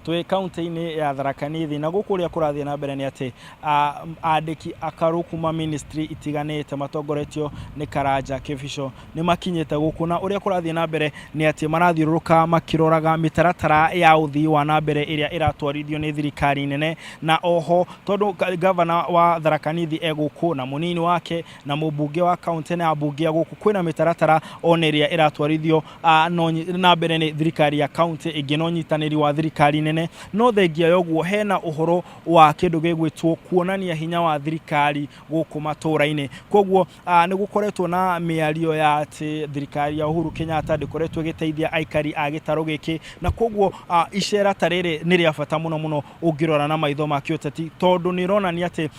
Twĩ kaunti-inĩ ya Tharaka Nithi na gũkũ ũrĩa kũrathiĩ na mbere nĩ atĩ andĩki akaru kuma ministry itiganĩte matongoretio nĩ Karanja Kĩbico nĩ makinyĩte gũkũ, na ũrĩa kũrathiĩ na mbere nĩ atĩ marathiũrũrũka makĩroraga mĩtaratara ya ũthii wa na mbere ĩrĩa ĩratwarithio nĩ thirikari nene, na oho tondũ gavana wa Tharaka Nithi e gũkũ na mũnini wake na mũmbunge wa kaunti na ambunge a gũkũ, kwĩna mĩtaratara ona ĩrĩa ĩratwarithio no na mbere nĩ thirikari ya kaunti ĩngĩ na ũnyitanĩri wa thirikari nene. No thengia ya ũguo hena ũhoro wa kĩndũ gĩgwĩtwo kuonania hinya wa thirikari gũkũ matũra-inĩ. Koguo nĩ gũkoretwo na mĩario ya atĩ thirikari ya Uhuru Kenyatta ndĩkoretwo ĩgĩteithia aikari a gĩtarũ gĩkĩ, na koguo icera ta rĩrĩ nĩ rĩa bata mũno mũno ũngĩrora na maitho ma kĩũteti, tondũ nĩ ĩronania atĩ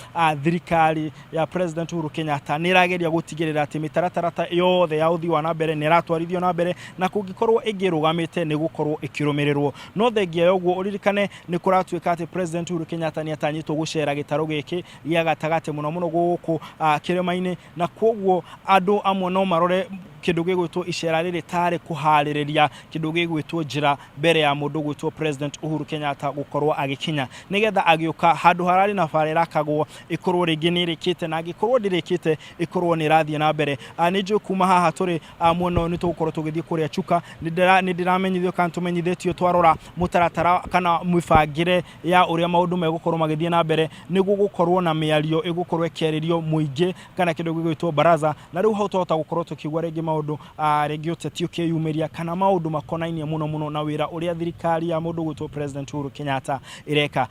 thirikari ya President Uhuru Kenyatta nĩ ĩrageria gũtigĩrĩra atĩ mĩtaratara ta yothe ya ũthii wa na mbere nĩ ĩratwarithio na mbere, na kũngĩkorwo ĩngĩ ĩrũgamĩte nĩ gũkorwo ĩkĩrũmĩrĩrwo. No thengia ya ũguo ũririkane nĩ kũratuĩka atĩ President Uhuru Kenyatta nĩ atanyĩtwo gũcera gĩtarũ gĩkĩ gĩa gatagatĩ mũno mũno gũkũ kĩrĩma-inĩ, na kwoguo andũ amwe no marore kĩndũ gĩgwĩtwo icera rĩrĩ tarĩ kũharĩrĩria kĩndũ gĩgwĩtwo njĩra mbere ya mũndũ gwĩtwo President Uhuru Kenyatta gũkorwo agĩkinya, nĩgetha agĩũka handũ hararĩ na bara ĩrakagwo ĩkorwo rĩngĩ nĩ ĩrĩkĩte, na angĩkorwo ndĩrĩkĩte ĩkorwo nĩ ĩrathiĩ na mbere. Nĩ njũĩ kuma haha tũrĩ mwena ũyũ nĩ tũgũkorwo tũgĩthiĩ kũrĩa Chuka. Nĩ ndĩramenyithio kana tũmenyithĩtio twarora mũtaratara kana mĩbangĩre ya ũrĩa maũndũ megũkorwo magĩthiĩ na mbere, nĩ gũgũkorwo na mĩario ĩgũkorwo ĩkĩarĩrio mũingĩ kana kĩndũ gĩgwĩtwo baraza, na rĩu hau twahota gũkorwo tũkĩigua rĩngĩ maũndũ rĩngĩ ũteti ũkĩyumĩria kana maũndũ makonainie mũno mũno na wĩra ũrĩa thirikari ya mũndũ ũgwĩtwo President Uhuru Kenyatta ĩreka.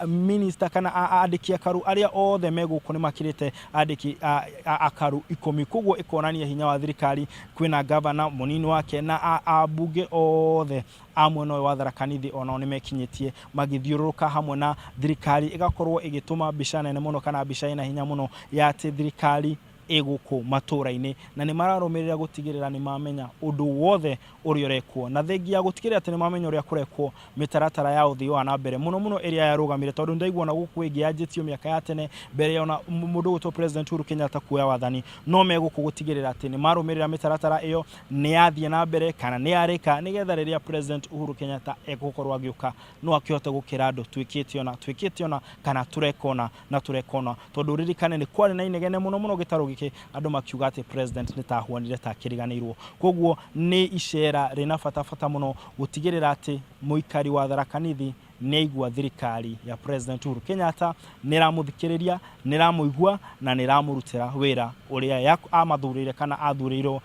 Minister kana andĩki akaru arĩa othe me gũkũ nĩ makĩrĩte andĩki akaru 10, koguo ĩkonania hinya wa thirikari. Kwĩna gavana, mũnini wake na ambunge othe a mwena ũyũ wa Tharaka Nithi onao nĩ mekinyĩtie magĩthiũrũrũka hamwe na thirikari, ĩgakorwo ĩgĩtũma mbica nene mũno kana mbica ĩna hinya mũno ya atĩ thirikari ĩ gũkũ matũra-inĩ, na nĩ mararũmĩrĩra gũtigĩrĩra nĩ mamenya ũndũ wothe ũrĩa ũrekwo, na thengia ya gũtigĩrĩra atĩ nĩ mamenya ũrĩa kũrekwo, mĩtaratara ya ũthii wa na mbere mũno mũno ĩrĩa yarũgamire, tondũ nĩndaigua ona gũkũ ĩngĩ yanjĩtio mĩaka ya tene mbere ya ona mũndũ ũgwĩtwo President Uhuru Kenyatta kuoya wathani, no megũkũ gũtigĩrĩra atĩ nĩ marũmĩrĩra mĩtaratara ĩyo, nĩ yathiĩ na mbere kana nĩ yarĩka, nĩgetha rĩrĩa President Uhuru Kenyatta egũkorwo agĩũka no akĩhote gũkĩra andũ twĩkĩte ũna, twĩkĩte ũna, kana tũreka ũna na tũreka ũna. Tondũ ũririkane nĩ kwarĩ na inegene mũno mũno gĩtarũ gĩkĩ andũ makiuga atĩ President nĩ ta ahuanire ta akĩriganĩirwo. Kwoguo nĩ icera rĩna bata bata mũno gũtigĩrĩra atĩ mũikari wa Tharaka Nithi nĩ aigua thirikari ya President Uhuru Kenyatta nĩ ĩramũthikĩrĩria, nĩ ĩramũigua na nĩ ĩramũrutĩra wĩra ũrĩa amathurĩire kana athurĩirwo,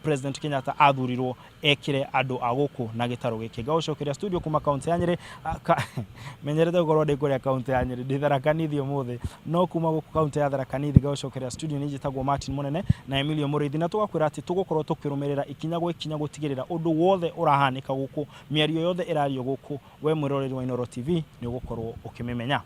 President Kenyatta athurirwo ekĩre andũ a gũkũ na gĩtarũ gĩkĩ. Ngagũcokeria studio kuma kaunti ya Nyĩrĩ, menyerete gũkorwo ndĩ kũrĩa kaunti ya Nyĩrĩ, ndĩ Tharaka Nithi ũmũthĩ, no kuma gũkũ kaunti ya Tharaka Nithi ngagũcokeria studio niĩ njĩtagwo Martin Mũnene na Emilio Mũrĩithi, na tũgakwĩra atĩ tũgũkorwo tũkĩrũmĩrĩra ikinya gwa ikinya gũtigĩrĩra ũndũ wothe ũrahanĩka gũkũ, mĩario yothe ĩrario gũkũ, we mwĩroreri wa Inooro TV nĩ ũgũkorwo ũkĩmĩmenya.